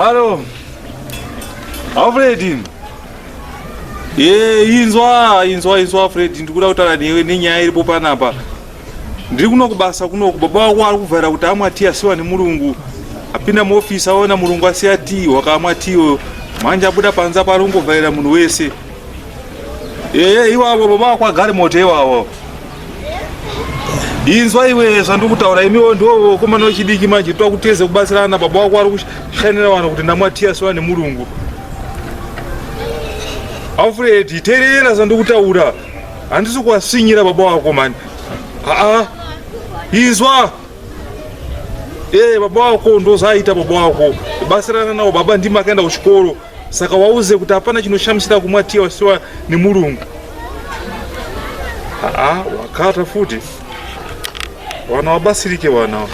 Halo. Alfred. Ye, inzwa, inzwa, inzwa Alfred, ndikuda kutaura newe nenyaya iripo panapa. Ndiri kuno kubasa kuno baba wako ari kuvhaira kuti amwa tea asiwa nemurungu. Apinda muofisi aona murungu asiya tea, wakamwa tea manje abuda panze apa ari kungovhaira munhu wese. Ee, iwavo baba wako agare moto iwavo. Inzwa iwe zvandikutaura imiwo ndiwo vakomana vechidiki manje twakuteze kubatsirana baba wako ari kushanira vanhu kuti ndamwa tea asiwa nemurungu. Alfred, teerera zvandikutaura. Handisi kuwasvinyira baba wako mani. Aa, inzwa. Eh, baba wako ndozvaita baba wako. Kubatsirana nawo baba ndimi akaenda kuchikoro. Saka wauze kuti hapana chinoshamisira kumwa tea wasiwa nemurungu. Aa, wakata futi. Wana wabatsirike wana.